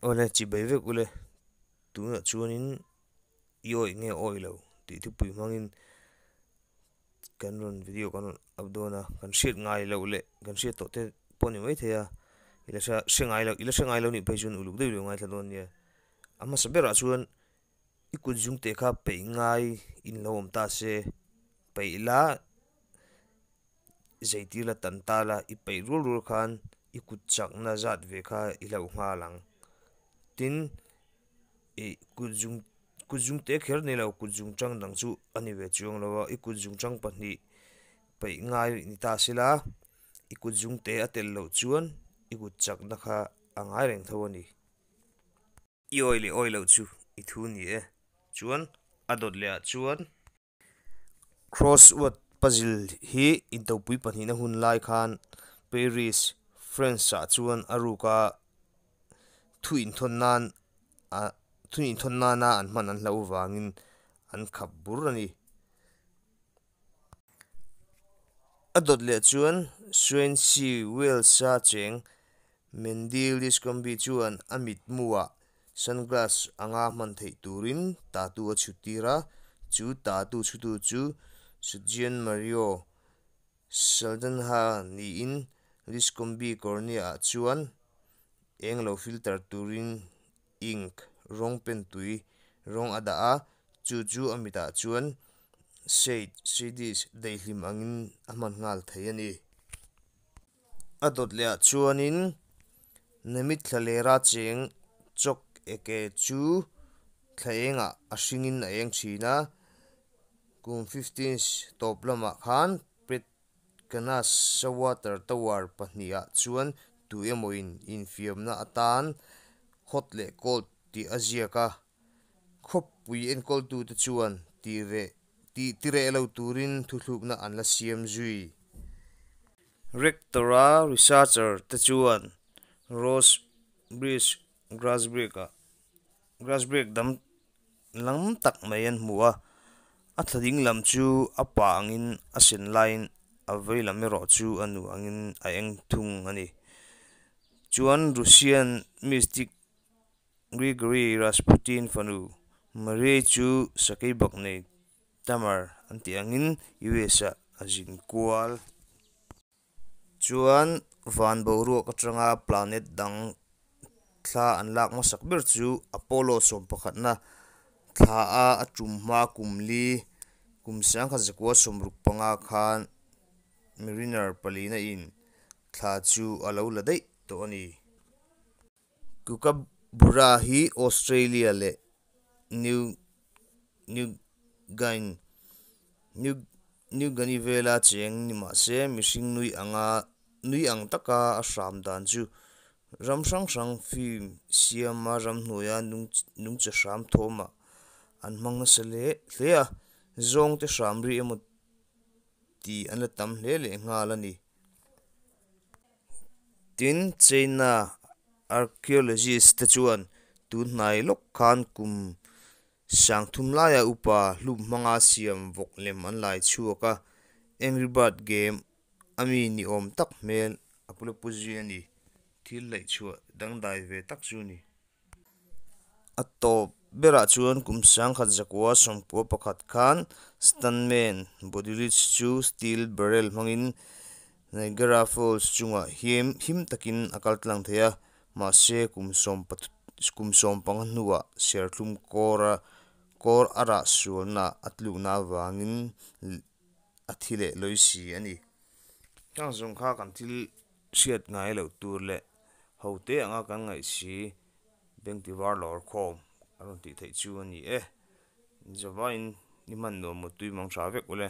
Awle chibai vek ule tunah chuanin i awih nge awih lo tih thupui hmangin kan rawn video kan rawn up dawn a kan hriat ngai loh leh kan hriat tawh te pawh ni mai thei a i la hre ngai loh i la hre ngai lo nih phei chuan uluk deuh deuh ngaithla dawn nia a hmasa berah chuan i kut zung te kha peih ngai in lo awm ta se peih la Zeitir la tan ta la, i peih rual rual khan i kut chakna zat ve kha i hlauh nghal ang. Tin, i kut zung kut zung te kher ni lo, kut zung tang dang chu a ni ve chuang lo a, i kut zung tang pahnih peih ngai ni ta se la, i kut zung te a tel loh chuan i kut chakna kha a ngai reng tho a ni. I awi leh awi loh chu i thu ni e. Chuan a dawt leh ah chuan. Crossword puzzle hi intopui pahnihna hun lai khan Paris, France-ah chuan a ruka thu inthawn nan thu inthawn nana an hman an hlauh vangin an khap bur a ni. A dawt leh chuan Swansea, Wales-a cheng Mandy Liscombe chuan a mitmuah sunglass anga hman theih turin tattoo a chhut tir a, chu tattoo chhutu chu Sudjian Mario Saldanha niin Liscombe cornea-ah chuan eng lo filter turin ink rawng pen tui rawng a dah a, chu chu a mitah chuan shade, shades, daihlim angin a hman nghal thei a ni. A dawt leh ah chuanin Nemit thla lera cheng chawk eke chu thla engah a hringin a eng thin a, kum fifteenth tawp lamah khan Pet Kanas-a water tower pahnih ah chuan tu emawin infiamna atan hot leh cold tih a ziak a, khawpui enkawltute chuan tih reh tih tireh lo turin thuthlukna an la siam zui. Rector-a researcher te chuan Rose Bridge Grasbreak-ah Grasbreak dam lam tak mai an hmu a, a thla ding lam chu a pa angin a sen laiin a vei lam erawh chu a nu angin a eng thung a ni. Chuan Russian mystic Grigory Rasputin fanu Maria chu sakei bak nei Tamar an tih angin US-ah a zin kual. Chuan van boruak atanga planet dang thla an lak hmasak ber chu Apollo sawmpakhatna thla a a tum hma kum li kum sangkhat zakua 65 khan Mariner palina in thla chu a lo la daih tawh a ni. Kookaburra hi Australia leh New New Guine New New Guinea vela cheng ni mah se mihring nui anga nui ang taka a hram dan chu ram hrang hrang film siama ramhnuaia nung nungcha hram thawmah an hmang nasa hle hle a, zawngte hram ri emaw tih an la tam hle leh nghal a ni. Tin, China archaeologist te chuan tun hnai lawk khan kum sangthum laia upa hlum hmanga siam vawk lem an lai chhuak a, Angry Bird game a mi ni awm tak hmel a pu la pu zui a ni. Thil laihchhuah dangdai ve tak chu a ni. A tawp berah chuan kum 1991 khan stuntman Bodilich chu steel barrel hmangin Niagara Falls chungah him him takin a kal tlang thei a, mahse kum kum 15 hnuah serthlum kawr a kawr a rah sualna a tlukna avangin a thi leh lawi si a ni. Heng zawng kha kan thil hriat ngai loh tur leh hote anga kan ngaih si bank ti var lawr khawm a rawn tih theih chu a ni e. Zavain i hman nuam mutui mang tha vek ule.